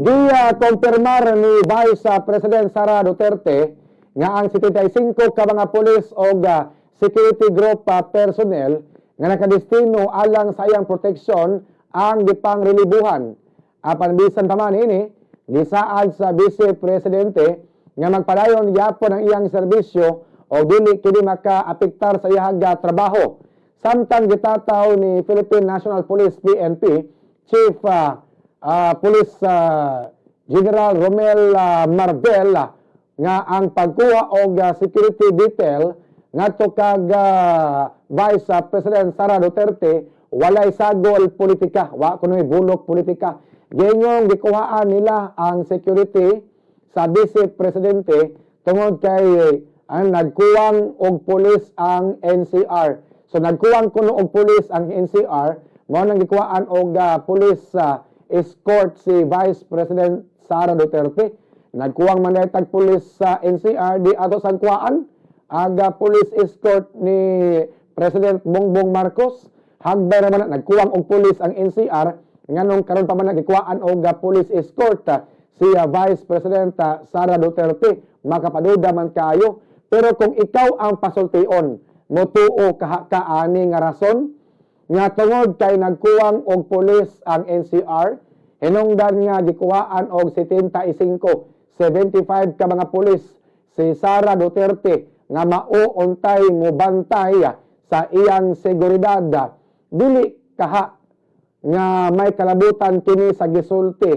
Giya kumpirmar ni Vice President Sara Duterte nga ang 75 ka mga pulis o security group personnel nga nakadestino alang sa iyang proteksyon ang gipangrelibuhan. Apan bisan pa man ini, gisaad sa Vice Presidente nga magpadayon gyapon ang iyang serbisyo o dili kini makaapektar sa iyang trabaho. Samtang gitataw ni Philippine National Police, PNP Chief Police General Romel Marbil nga ang pagkuha og security detail ngadto kag Vice President Sara Duterte walay sagol politika, wa kunoy bulok politika. Gingong gikuhaan nila ang security sa Vice Presidente tungod kay ang nagkuwang og pulis ang NCR. So nagkuwang kuno og pulis ang NCR, mao nang gikuhaan og police escort si Vice President Sara Duterte. Nagkuwang man tag pulis sa NCR, di ato sang kuhaan ang police escort ni President Bongbong Marcos. Hagbay naman na nagkuwang og pulis ang NCR, nganong karon pa man nagikuhaan og police escort si Vice President Sara Duterte? Makapaduda man kayo. Pero kung ikaw ang pasultion, motuo kaha ka ani nga rason nga tungod kay nagkuwang og pulis ang NCR, hinungdan nga gikuhaan og 75, 75 ka mga pulis si Sara Duterte nga mao untay mobantay sa iyang seguridad? Dili kaha nga may kalabutan kini sa gisulti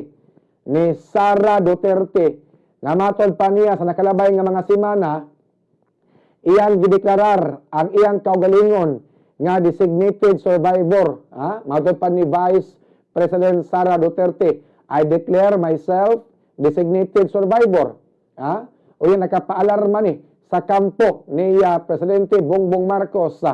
ni Sara Duterte nga matod pa niya sa nakalabay nga mga semana, iyang gideklarar ang iyang kaugalingon nga designated survivor, ha? Matod pa ni Vice President Sara Duterte, "I declare myself designated survivor." Ha? O yun, nakapaalarma ni sa kampo ni Presidente Bongbong Marcos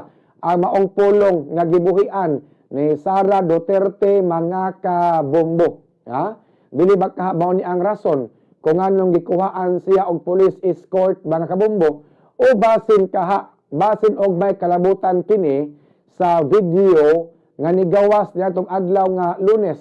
ang maong pulong nga gibuhian ni Sara Duterte, mga kabombo. Ha? Dili ba ka mao ni ang rason kung anong gikuhaan siya og police escort, mga kabombo, o basin kaha, basin og may kalabutan kini sa video nga nigawas niadtong adlaw nga Lunes?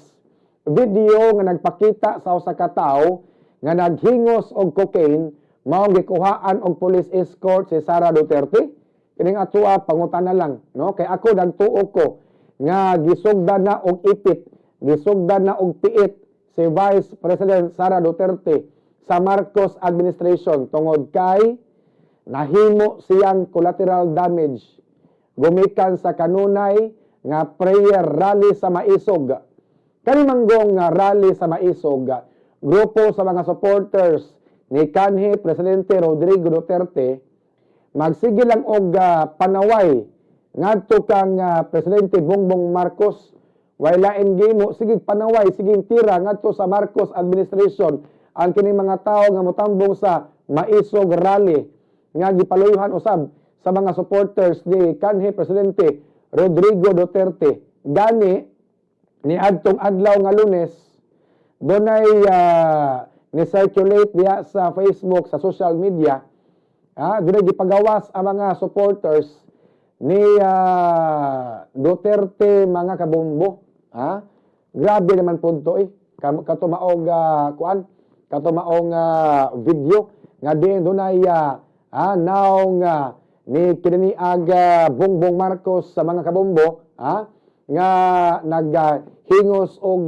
Video nga nagpakita sa usa ka tawo nga naghingos og cocaine, mao gikuhaan og police escort si Sara Duterte. Kining atoa pangutana lang, no? Kay ako nagtuo ko nga gisugdan na og ipit, gisugdan na og piit si Vice President Sara Duterte sa Marcos administration tungod kay nahimo siyang collateral damage gumikan sa kanunay nga prayer rally sa Maisog. Kani manggong nga rally sa Maisog, grupo sa mga supporters ni kanhi Presidente Rodrigo Duterte magsige lang og panaway ngadto kang Presidente Bongbong Marcos. Way lain gimo, sige panaway, sige tira ngadto sa Marcos administration ang kining mga tawo nga motambong sa Maisog rally nga gipaluyuhan usab sa mga supporters ni kanhi Presidente Rodrigo Duterte. Gani ni adtong adlaw nga Lunes, dunay ni circulate diha sa Facebook, sa social media, dunay gipagawas ang mga supporters ni Duterte, mga kabombo. Grabe naman punto eh. Kato maong kuan, kato maong video nga din dunay naong ni kinaniag Bongbong Marcos sa mga kabombo, nga naghingos og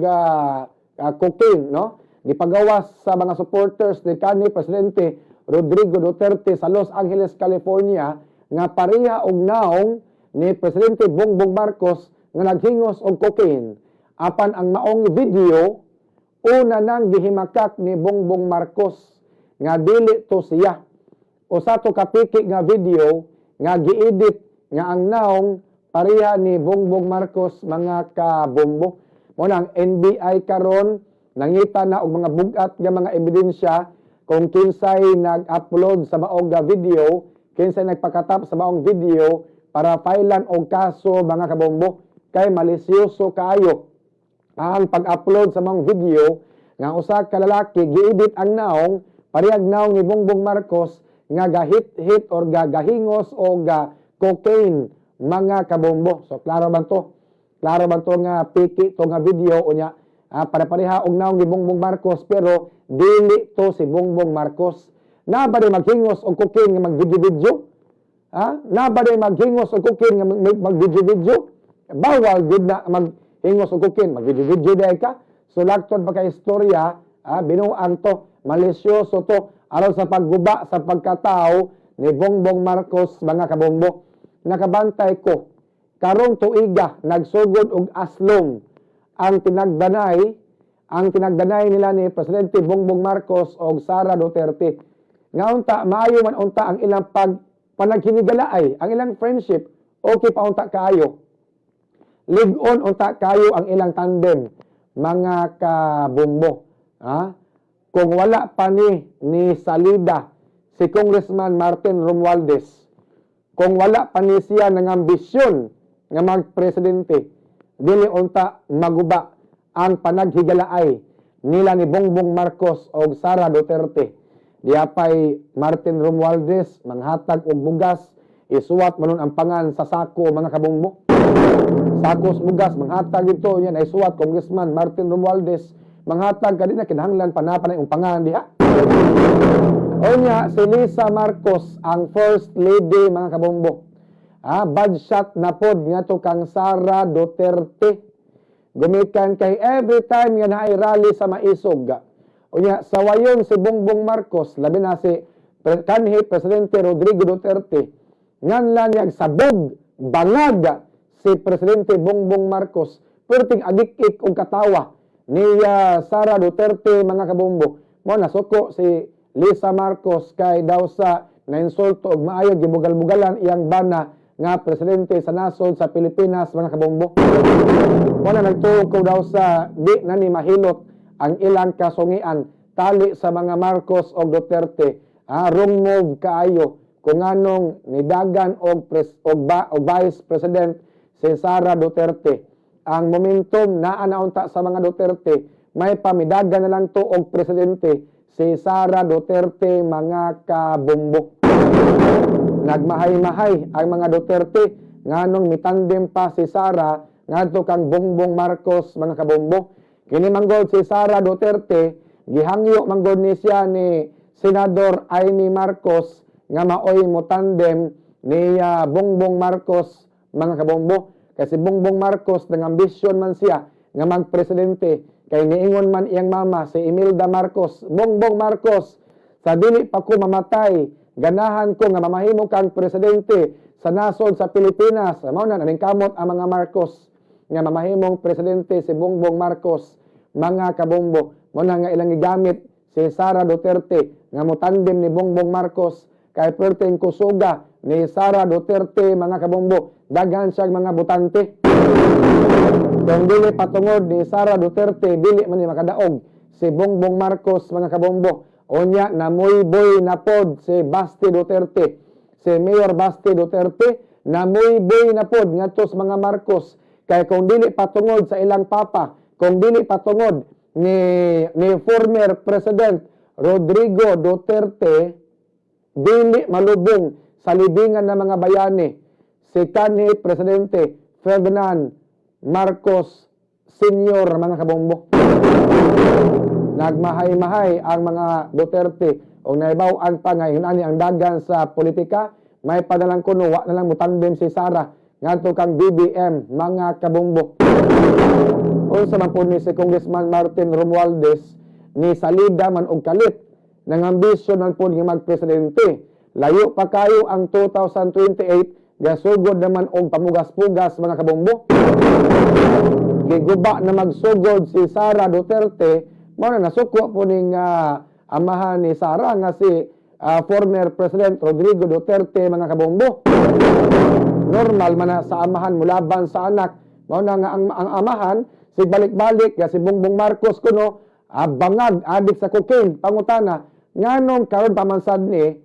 cocaine, no? Gipagawas sa mga supporters ni kanhi Presidente Rodrigo Duterte sa Los Angeles, California nga pareha og naong ni Presidente Bongbong Marcos nga naghingos og cocaine. Apan ang maong video, una nang gihimakak ni Bongbong Marcos nga dili to siya. Usa to kapiki nga video nga giedit nga ang naong pareha ni Bongbong Marcos, mga kabombo. Mo nang NBI karon nangita na og mga bugat nga mga ebidensya kung kinsay nag-upload sa maong nga video, kinsay nagpakatap sa maong video para filean og kaso, mga kabombo, kay malisyoso kaayo ang pag-upload sa maong video nga usa ka lalaki giedit ang naong parehag naong ni Bongbong Marcos nga gahit-hit or gahingos o ga cocaine, mga kabombo. So klaro man to? Klaro man to nga piki to nga video unya Pare-pareha og naong ni Bongbong Marcos, pero dili to si Bongbong Marcos. Na ba maghingos og cocaine nga mag-video-video? Ha? Na ba maghingos og cocaine nga mag-video-video? Bawal gud na maghingos og cocaine, mag-video-video diay ka. So lagtod pa kay istorya, binuang to, malisyoso to aron sa pagguba sa pagkatao ni Bongbong Marcos, mga kabombo. Nakabantay ko karong tuiga, nagsugod og aslong ang tinagdanay nila ni Presidente Bongbong Marcos og Sara Duterte. Nga unta maayo man unta ang ilang pag panaghinigalaay, ang ilang friendship, okay pa unta kaayo. Lig-on unta kayo ang ilang tandem, mga kabombo. Ha? Kung wala pa ni salida si Congressman Martin Romualdez, kung wala pa ni siya ng ambisyon nga magpresidente, dili unta maguba ang panaghigalaay nila ni Bongbong Marcos og Sara Duterte. Diapay Martin Romualdez manghatag og bugas, isuwat man nun ang pangan sa sako, mga kabombo. Sakos bugas manghatag ito yan ay suwat Congressman Martin Romualdez manghatag ka na kinahanglan panapanay ang pangan diha. Onya si Lisa Marcos, ang first lady, mga kabombo. Bad shot na pod ngadto kang Sara Duterte. Gumikan kay every time nga naay rally sa Maisog. Unya sa wayon si Bongbong Marcos, labi na si kanhi Presidente Rodrigo Duterte, nganlan niyag sabog, bangag si Presidente Bongbong Marcos. Perting agik-ik og katawa ni Sara Duterte, mga kabombo. Mo nasuko si Lisa Marcos kay daw sa nainsulto og maayo gibugal-bugalan iyang bana nga presidente sa nasod sa Pilipinas, mga kabombo. Mo na nagtuo ko daw sa di na ni mahilot ang ilang kasungian tali sa mga Marcos og Duterte. Wrong move kaayo kung anong nidagan og pres, og, ba, og Vice President si Sara Duterte. Ang momentum naa na unta sa mga Duterte, may pamidagan na lang to og presidente si Sara Duterte, mga kabombo. Nagmahay-mahay ang mga Duterte nganong mitandem pa si Sara ngadto kang Bongbong Marcos, mga kabombo. Kini manggod si Sara Duterte, gihangyo manggod ni siya ni Senador Imee Marcos nga maoy motandem ni Bongbong Marcos, mga kabombo. Kasi Bongbong Marcos nangambisyon man siya nga magpresidente kay niingon man iyang mama, si Imelda Marcos, "Bongbong Marcos, sa dili pa ko mamatay, ganahan ko nga mamahimo kang presidente sa nasod sa Pilipinas." Mao na kamot ang mga Marcos nga mamahimong presidente si Bongbong Marcos, mga kabombo. Mao na nga ilang gigamit si Sara Duterte nga motandem ni Bongbong Marcos kay perteng kusuga ni Sara Duterte, mga kabombo. Daghan siyang mga botante. Kung dili patungod ni Sara Duterte, dili man ni makadaog si Bongbong Marcos, mga kabombo. Unya namuyboy na pod si Basti Duterte. Si Mayor Basti Duterte namuyboy na pod ngadto sa mga Marcos kay kung dili patungod sa ilang papa, kung dili patungod ni former President Rodrigo Duterte, dili malubong sa libingan ng mga bayani si kanhi Presidente Ferdinand Marcos Sr., mga kabombo. Nagmahay-mahay ang mga Duterte o naibaw-an pa nga ani ang dagan sa politika, may padalang kuno wa na lang mutandem si Sara ngadto kang BBM, mga kabombo. Unsa man po ni si Congressman Martin Romualdez, ni salida man og kalit, nang ambisyon man po nga magpresidente. Layo pa kayo ang 2028, gasugod naman og pamugas-pugas, mga kabombo. Giguba na magsugod si Sara Duterte, mao na nasuko po ning amahan ni Sara nga si former President Rodrigo Duterte, mga kabombo. Normal man na sa amahan mulaban sa anak. Mao na nga ang amahan si balik-balik nga si Bongbong Marcos kuno bangag, adik sa cocaine. Pangutana, nganong karon pa man sad ni